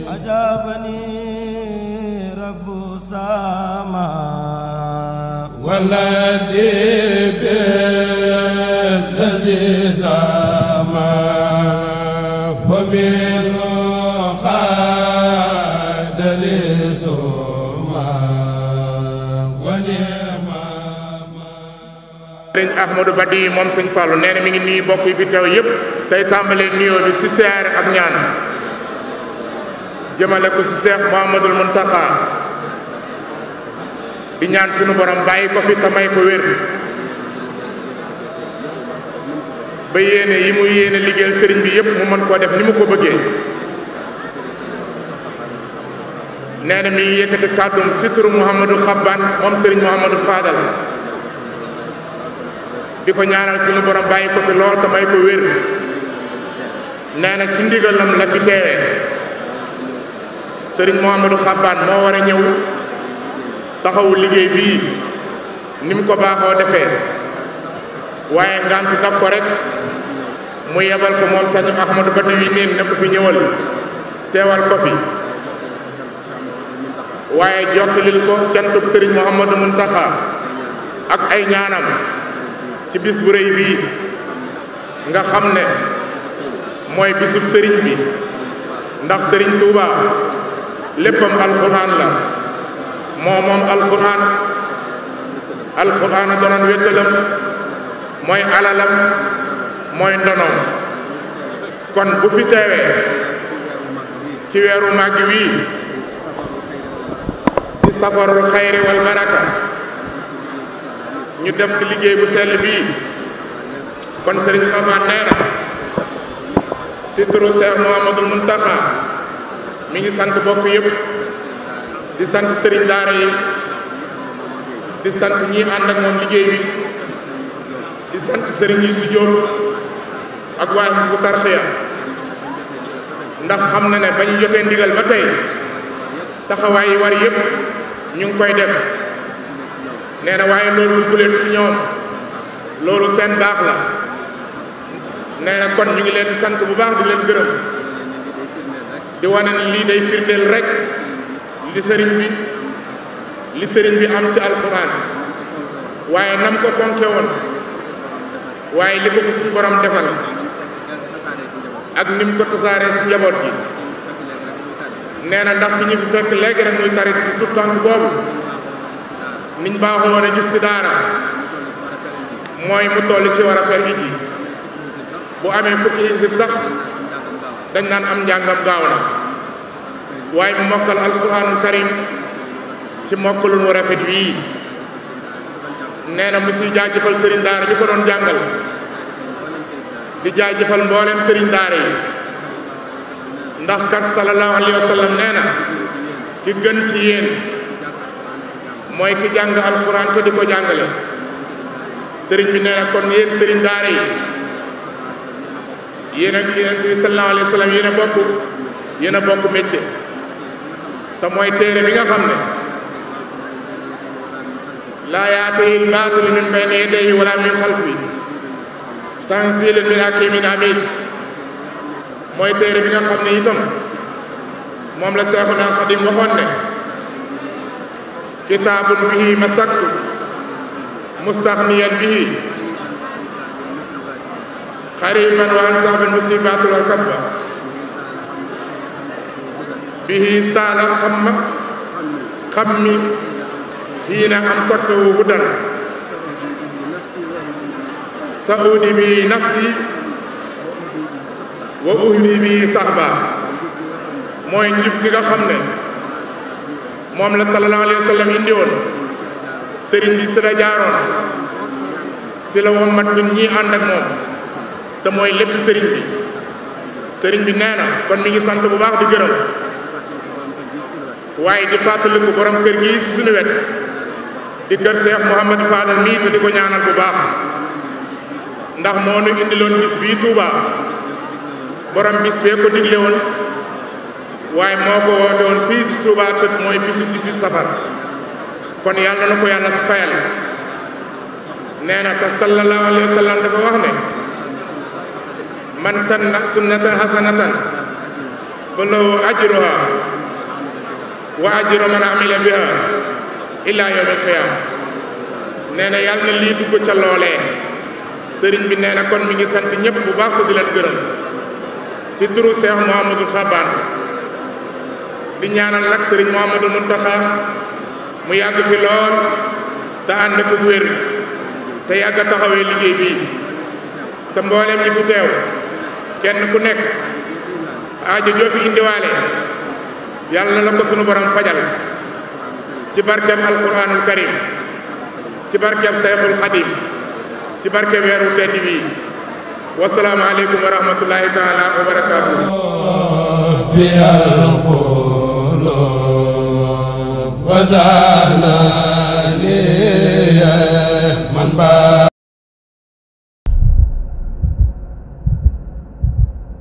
أجابني رب سما والذي بالذي سما ومن خاد لسما ونعم sëriñ Ahmadou Badi moom sëñ Fallou nee na mi ngi nii bokk yi fi teew yëpp tey tàmbalee nuyoo bi ci siyaare ak ñaan jëmale ko ci Cheikh Mouhamadoul Mountakha di ñaan sunu borom bàyyi ko fi te may ko wér ba yéene yi mu yéene liggéeyal sëriñ bi yëpp mu mën koo def ni mu ko bëggee nee na mi ngi yëkkati kàddum ci turu Mouhamadou Xabbaan moom sëriñ Mouhamadou Fadal di ko ñaanal sunu borom bàyyi ko fi lool te may ko wér nee na ci ndigalam la fi teewee sëriñ Mouhamadou Xabbaan moo war a ñëw taxawu liggéey bii ni mu ko baaxoo defee waaye ngant dab ko rek mu yebal ko moom sañ Ahmadou Badi wi neen ne ko fi ñëwal teewal ko fi waaye jottalil ko cantuk sëriñ Mouhamadou Mountakha ak ay ñaanam ci bis bu rëy bii nga xam ne mooy bisub sëriñ bi ndax sëriñ Touba léppam alquran la moom alquran a doonoon wéttalam mooy alalam mooy ndonoom kon bu fi teewee ci weeru màgg wii ci safarul xayri wal baraka ñu def ci liggéey bu sell bii kon sëriñ Xabbaan nee na ci turu Cheikh Mouhamadoul Mountakha mi ngi sant bokk yëpp di sant sëriñ daara yi di sant ñi ànd ak moom liggéey bi di sant sëriñ yi si Jóob ak waa Hizbut Tarqiyyah ndax xam na ne ba ñu jotee ndigal ba tey taxawaay yi war yëpp ñu ngi koy def nee na waaye loolu bu leen si ñoom loolu seen baax la nee na kon ñu ngi leen di sant bu baax di leen gërëm di wane ne lii day firndeel rek li sëriñ bi am ci alquran waaye nam ko fonke woon waaye li ko ko suñu borom defal ak nim ko tasaaree si njaboot gi nee na ndax bi ñu fi fekk léegi rek muy tarit di tout tànk boobu niñ baaxoo woon a gis si daara mooy mu toll ci war a fer ji bu amee fukki hisib sax dañ naan am njàngam gaaw na waaye mu mokkal alquranul karim ci mokkalul mu rafet wii nee na mu siy jaajëfal sëriñ daara bi ko doon jàngal di jaajëfal mboolem sëriñ daara yi ndax kat sallallahu alayhi wa sallam nee na ki gën ci yéen mooy ki jàng alquran te di ko jàngale sëriñ bi nee na kon yéen sëriñ daara yi yéen ak yonent bi sallallahu alayhi wa sallam yéen a bokk métier te mooy téere bi nga xam ne laa yaatihi l-baatilu min bayni yadayhi wala min xalfihi tanziilun min hakiimin hamiid mooy téere bi nga xam ne itam moom la Seexuna Xaadim waxoon ne kitaabun bihi masaktu mustaxniyan bihi xariban wa an sahbil musibaatu wal kabba bihi saala xammi hiina am sottawu hudan saudi bi nafsi wa uhli bi sahba mooy njub gi nga xam ne moom la sallallahu alayhi wa sallam indi woon sëriñ bi si la jaaroon si la wommat ñun ñii ànd ak moom te mooy lépp sëriñ bi nee na kon mi ngi sant bu baax di gërëm waaye di fàttaliku borom kër gi si suñu wet di kër Cheikh Mouhamadou Fadal mii te di ko ñaanal bu baax ndax moo nu indiloon bis bii Touba borom bis bee ko digle woon waaye moo ko woote woon fii si Touba te mooy bisu 18 safar kon yàlla na ko yàlla fayal nee na te sallallahu alayhi wa sallam dafa wax ne man sanna sunnatan hasanatan fa lahu ajruha wa ajru man amila biha illa yawmil qiyaam nee na yàlla na lii dugg ca loolee sëriñ bi nee na kon mi ngi sant ñëpp bu baax ko di leen gërëm si turu Cheikh Mouhamadou Xabaan di ñaanal nag sëriñ Mouhamadou Mountakha mu yàgg fi lool te ànd ak wér te yàgg a taxawee liggéey bii te mboolem ñi fi teew kenn ku nekk aajo joo fi indiwaale yàlla na la ko sunu borom fajal ci barkeb alquranul karim ci barkeb Seyxul Xadim ci barkeb weeru tedd bi wasalaamu aleykum wa rahmatullahi taala wa barakaatuh bi alqulub wa zanani man ba